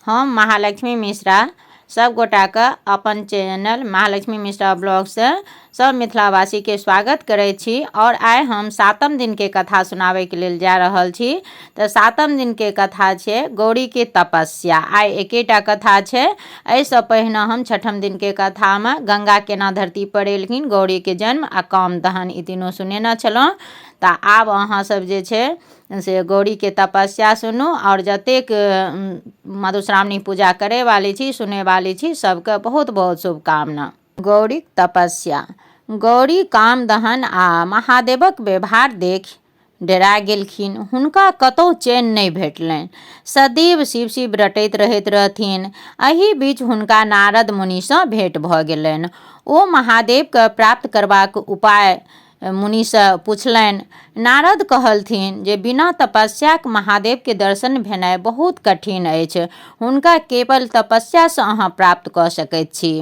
हम महालक्ष्मी मिश्रा सब गोटाके अपन चैनल महालक्ष्मी मिश्रा ब्लॉगसँ सब मिथिलावासीके स्वागत करै छी। आओर आइ हम सातम दिनके कथा सुनाबैके लेल जा रहल छी। तऽ सातम दिनके कथा छै गौरीके तपस्या। आइ एकेटा कथा छै। एहिसँ पहिने हम छठम दिनके कथामे गंगा केना धरती पर एलखिन, गौरीके जन्म आ काम दहन ई तीनू सुनेने छलहुँ। तऽ आब अहाँ सब जे छै से गौरीके तपस्या सुनू। आओर जतेक मधुश्रावणी पूजा करैवाली छी, सुनैवाली छी, सबके बहुत बहुत शुभकामना। गौरीक तपस्या। गौरी काम दहन आ महादेवक व्यवहार देखि डेरा गेलखिन। हुनका कतहु चैन नहि भेटलनि। सदैव शिव शिव रटैत रहैत रहथिन। एहि बीच हुनका नारद मुनिसँ भेँट भऽ गेलनि। ओ महादेवकेँ प्राप्त करबाक उपाय मुनिसँ पुछलनि। नारद कहलथिन जे बिना तपस्याक महादेवके दर्शन भेनाइ बहुत कठिन अछि। हुनका केवल तपस्यासँ अहाँ प्राप्त कऽ सकैत छी।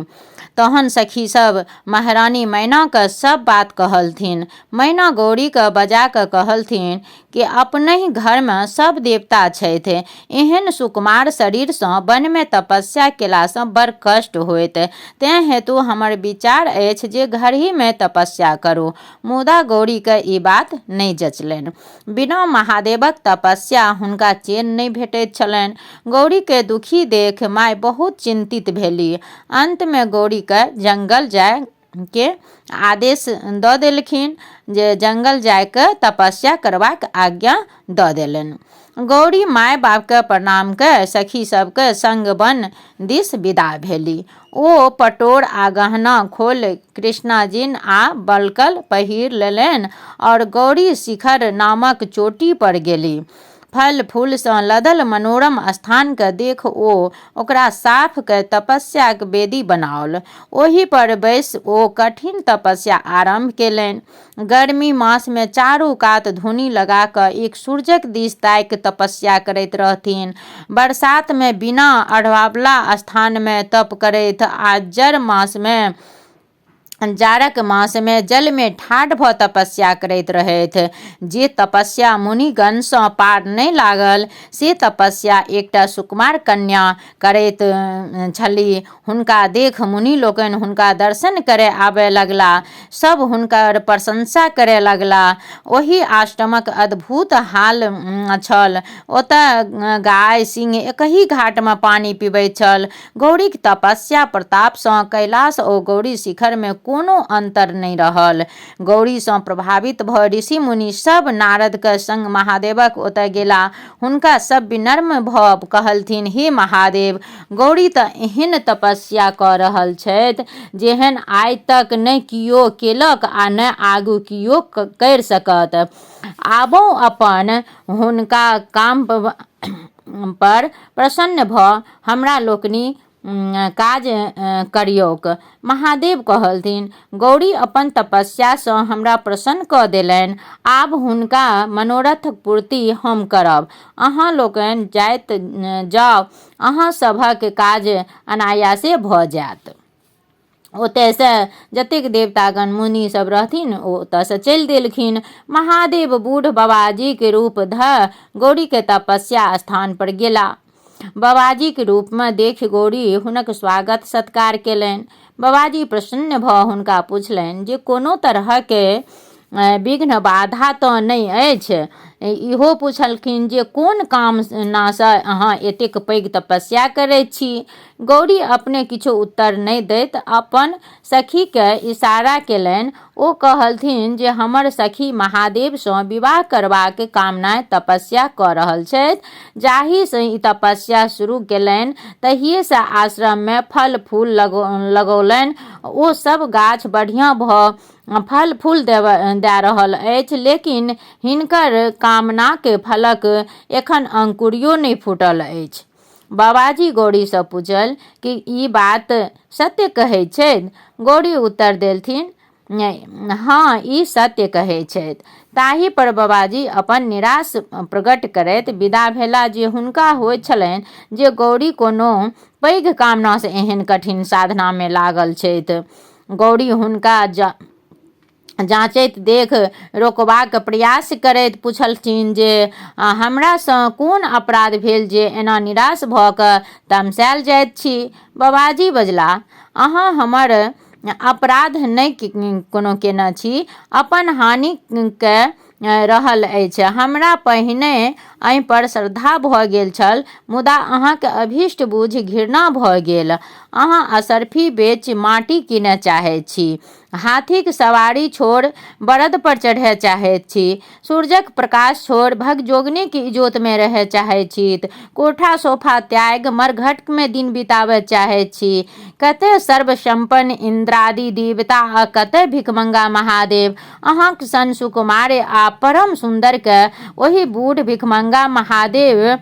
तहन सखी सब महारानी मैनाके सब बात कहलथिन। मैना गौरीके बजा कऽ कहलथिन कि अपनहि घरमे सब देवता छथि। एहन सुकुमार शरीरसँ वनमे तपस्या केलासँ बड़ कष्ट होयत। तेँ हेतु हमर विचार अछि जे घरहिमे तपस्या करू। मुदा गौरीके ई बात नहि जँचलनि। बिना महादेवक तपस्या हुनका चैन नहि भेटैत छलनि। गौरीके दुखी देख माय बहुत चिन्तित भेलीह। अन्तमे गौरीके जंगल जाय के आदेश दऽ देलखिन जे जंगल जाइके तपस्या करबाक आज्ञा दऽ देलनि। गौरी माय बापके प्रणाम कऽ सखी सबके संग वन दिस विदा भेली। ओ पटोर आ गहना खोलि कृष्णाजिन आ बलकल पहिर लेलनि आओर गौरी शिखर नामक चोटी पर गेली। फल फूलसँ लदल मनोरम स्थानकेँ देख ओ ओकरा साफ कऽ तपस्याक वेदी बनाओल। ओहि पर बैसि ओ कठिन तपस्या आरम्भ केलनि। गर्मी मासमे चारू कात धुनी लगा कऽ एक सूर्यक दिस ताकि तपस्या करैत रहथिन। बरसातमे बिना अढ़बावला स्थानमे तप करैत आ जड़ मासमे जाड़क मासमे जलमे ठाढ़ भऽ तपस्या करैत रहथि। जे तपस्या मुनिगणसँ पार नहि लागल से तपस्या एकटा सुकुमार कन्या करैत छलीह। हुनका देख मुनि लोकनि हुनका दर्शन करय आबय लगलाह। सभ हुनकर प्रशंसा करय लगलाह। ओहि आश्रमक अद्भुत हाल छल। ओतय गाय सिंह एकहि घाटमे पानि पिबैत छल। गौरीक तपस्या प्रतापसँ कैलाश ओ गौरी शिखरमे कोनो अन्तर नहि रहल। गौरीसँ प्रभावित भऽ ऋषि मुनि सभ नारदक संग महादेवक ओतय गेला। हुनका सभ विनम्र भऽ कहलथिन, हे महादेव, गौरी तऽ एहन तपस्या कऽ रहल छथि जेहन आइ तक नहि कियो केलक आ ने आगू कियो करि सकत। आबो अपन हुनका काम पर प्रसन्न भऽ हमरा लोकनि काज करियौक। महादेव कहलथिन, गौरी अपन तपस्यासँ हमरा प्रसन्न कऽ देलनि। आब हुनका मनोरथक पूर्ति हम करब। अहाँ लोकनि जाइत जाउ, अहाँ सभक काज अनायासे भऽ जायत। ओतयसँ जतेक देवतागण मुनि सब रहथिन ओ ओतयसँ चलि देलखिन। महादेव बूढ़ बाबाजीक रूप धऽ गौरीके तपस्या स्थान पर गेला। बाबाजीक रूपमे देखि गौरी हुनक स्वागत सत्कार केलनि। बाबाजी प्रसन्न भऽ हुनका पुछलनि जे कोनो तरहके विघ्न बाधा तऽ नहि अछि? इहो पुछलखिन जे कोन कामनासँ अहाँ एतेक पैघ तपस्या करैत छी? गौरी अपने किछु उत्तर नहि दैत अपन सखीकेँ इशारा केलनि। ओ कहलथिन जे हमर सखी महादेवसँ विवाह करबाक कामना तपस्या कऽ रहल छथि। जाहिसँ ई तपस्या शुरू केलनि तहिएसँ आश्रममे फल-फूल लगौलनि। ओ सभ गाछ बढ़िआँ भऽ फल फूल दए रहल अछि, लेकिन हिनकर कामनाक फलक एखन अंकुरियो नहि फूटल अछि। बाबाजी गौरीसँ पूछल कि ई बात सत्य कहैत छथि? गौरी उत्तर देलथिन, हँ, ई सत्य कहैत छथि। ताहि पर बाबाजी अपन निराश प्रकट करैत विदा भेला जे हुनका होइत छलनि जे गौरी कोनो पैघ कामनासँ एहन कठिन साधनामे लागल छथि। गौरी हुनका जाँचैत देख रोकबाक प्रयास करैत पुछलथिन जे हमरासँ कोन अपराध भेल जे एना निराश भऽ कऽ तमसायल जाइत छी? बबाजी बजलाह, अहाँ हमर अपराध नहि कोनो केने छी, अपन हानि कऽ रहल अछि। हमरा पहिने एहिपर श्रद्धा भऽ गेल छल, मुदा अहाँक अभीष्ट बूझि घृणा भऽ गेल। अहाँ असर्फी बेचि माटि कीनय चाहैत छी। हाथीक सवारी छोड़ि बड़दपर चढ़य चाहैत छी। सूरजक प्रकाश छोड़ि भगजोगनीक इजोतमे रहय चाहैत छी। कोठा सोफा त्यागि मरघटमे दिन बिताबय चाहैत छी। कतय सर्वसम्पन्न इन्द्रादि देवता आ कतय भिखमंगा महादेव। अहाँक सन सुकुमार आ परम सुन्दरकेँ ओहि बूढ़ भिखमंगा महादेव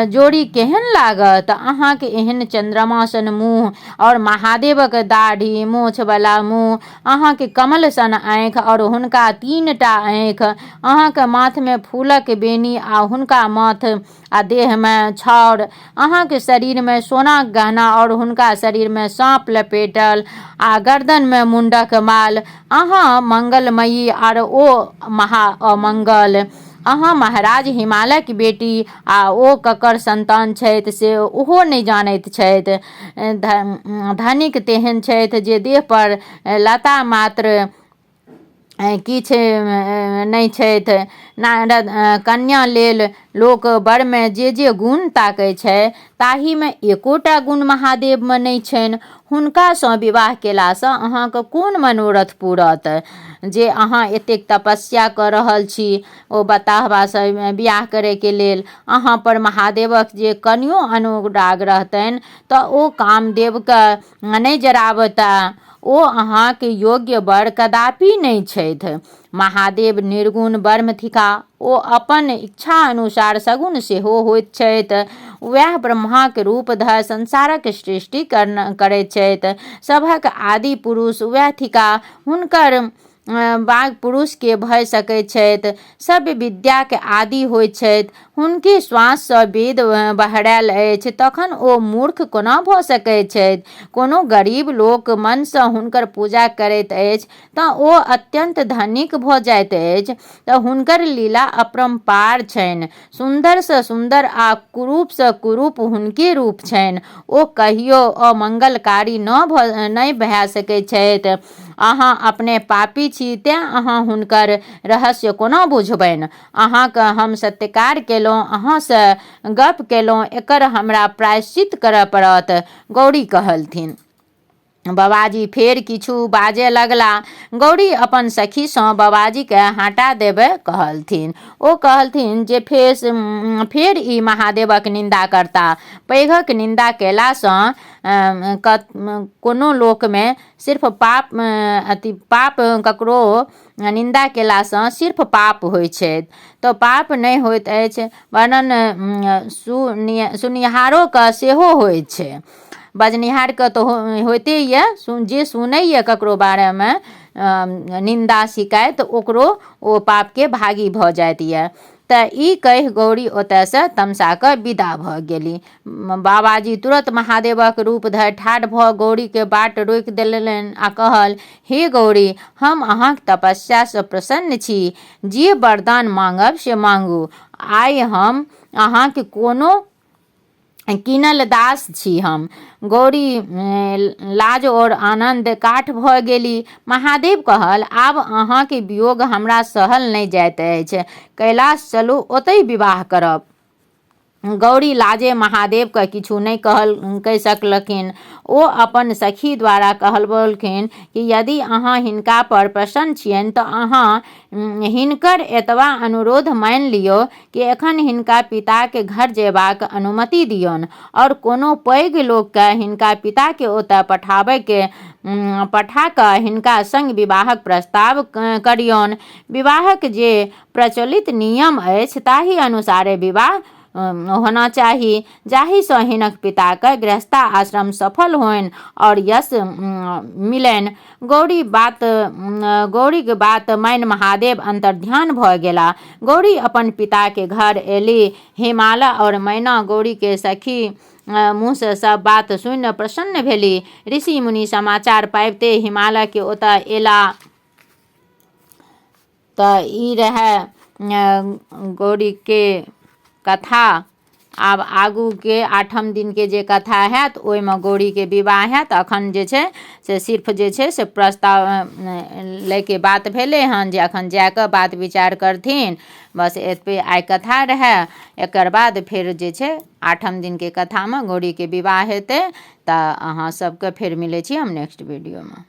जोड़ी केहन लागत? अहाँक एहन चन्द्रमा सन मुँह आओर महादेवक दाढ़ी मोछवला मुँह, अहाँक कमल सन आँखि आओर हुनका 3 टा आँखि, अहाँक माथमे फूलक बेनी आ हुनका माथ आ देहमे छाउर, अहाँक शरीरमे सोनाक गहना आओर हुनका शरीरमे साँप लपेटल आ गर्दनमे मुण्डक माल, अहाँ मंगलमयी आर ओ महा अमंगल, अहाँ महाराज हिमालयक बेटी आ ओ ककर सन्तान छथि से ओहो नहि जानैत छथि। धनिक तेहन छथि जे देहपर लता मात्र किछु नहि छथि। नारद कन्या लेल लोक वरमे जे जे गुण ताकै छै ताहिमे एकोटा गुण महादेवमे नहि छनि। हुनकासँ विवाह केलासँ अहाँके कोन मनोरथ पूरत जे अहाँ एतेक तपस्या कऽ रहल छी ओ बताहबासँ बियाह करैके लेल। अहाँपर महादेवक जे कनियो अनुराग रहतनि तऽ ओ कामदेवके नहि जराबता। ओ अहाँक योग्य वर कदापि नहि छथि। महादेव निर्गुण ब्रह्म थिकाह। ओ अपन इच्छा अनुसार सगुण सेहो होइत छथि। वैह ब्रह्माक रूप धऽ संसारक सृष्टि करैत छथि। सभक आदि पुरुष वैह थिकाह। हुनकर बाघ पुरुषके भऽ सकैत छथि। सभ विद्याक आदि होइत छथि। हुनके श्वाससँ वेद बहरायल अछि, तखन ओ मूर्ख कोना भऽ सकैत छथि? कोनो गरीब लोक मनसँ हुनकर पूजा करैत अछि तँ ओ अत्यन्त धनिक भऽ जाइत अछि। तँ हुनकर लीला अपरम्पार छनि। सुन्दरसँ सुन्दर आ कुरूपसँ कुरूप हुनके रूप छनि। ओ कहियो अमंगलकारी नहि भए सकैत छथि। अहाँ अपने पापी छी तेँ अहाँ हुनकर रहस्य कोना बुझबनि? अहाँक हम सत्कार केलहुँ, अहाँसँ गप्प केलहुँ, एकर हमरा प्रायश्चित करऽ पड़त। गौरी कहलथिन। बबाजी फेर किछु बाजय लगला। गौरी अपन सखीसँ बबाजीकेँ हटा देबय कहलथिन। ओ कहलथिन जे फेर ई महादेवक निन्दा करता। पैघक निन्दा कयलासँ कोनो लोकमे सिर्फ पाप अथी पाप ककरो निन्दा कयलासँ सिर्फ पाप होइ छै तऽ पाप नहि होइत अछि वर्णन सुनिहारोके सेहो होइ छै। बजनिहारके तऽ होइते यऽ जे सुनैए ककरो बारेमे निन्दा शिकायत ओकरो ओ पापके भागी भऽ जाइत यऽ। तऽ ई कहि गौरी ओतयसँ तमसा कऽ विदा भऽ गेली। बाबाजी तुरत महादेवक रूप धरि ठाढ़ भऽ गौरीके बाट रोकि देलनि आ कहल, हे गौरी, हम अहाँक तपस्यासँ प्रसन्न छी। जे वरदान माँगब से माँगू। आइ हम अहाँक कोनो कीनल दास छी हम। गौरी लाज और आनन्द काठ भऽ गेली। महादेव कहल, आब अहाँक वियोग हमरा सहल नहि जाइत अछि। कैलाश चलू, ओतहि विवाह करब। गौरी लाजे महादेवके किछु नहि कहि सकलखिन। ओ अपन सखी द्वारा कहलबौलखिन कि यदि अहाँ हिनका पर प्रसन्न छियनि तऽ अहाँ हिनकर एतबा अनुरोध मानि लियौ कि एखन हिनका पिताके घर जयबाक अनुमति दियौन आओर कोनो पैघ लोकके हिनका पिताके ओतय पठाबयके पठा कऽ हिनका सङ्ग विवाहक प्रस्ताव करियौन। विवाहक जे प्रचलित नियम अछि ताहि अनुसारे विवाह होना चाही जाहिसँ हिनक पिताके गृहस्था आश्रम सफल होइन आओर यश मिलनि। गौरीक बात मानि महादेव अन्तर्ध्यान भऽ गेला। गौरी अपन पिताके घर एली। हिमालय आओर मैना गौरीके सखी मुँहसँ सब बात सुनि प्रसन्न भेली। ऋषि मुनि समाचार पाबिते हिमालयके ओतऽ एला। तऽ ई रहए गौरीके कथा। आब आगूके आठम दिनके जे कथा हैत, ओहिमे गौरीके विवाह हैत। अखन जे छै से सिर्फ जे छै से प्रस्ताव लैके बात भेलै हन, जे अखन जाकऽ बात विचार करथिन। बस एतबे आइ कथा रहए। एकर बाद फेर जे छै आठम दिनके कथामे गौरीके विवाह हेतै। तऽ अहाँ सबके फेर मिलै छी हम नेक्स्ट वीडियोमे।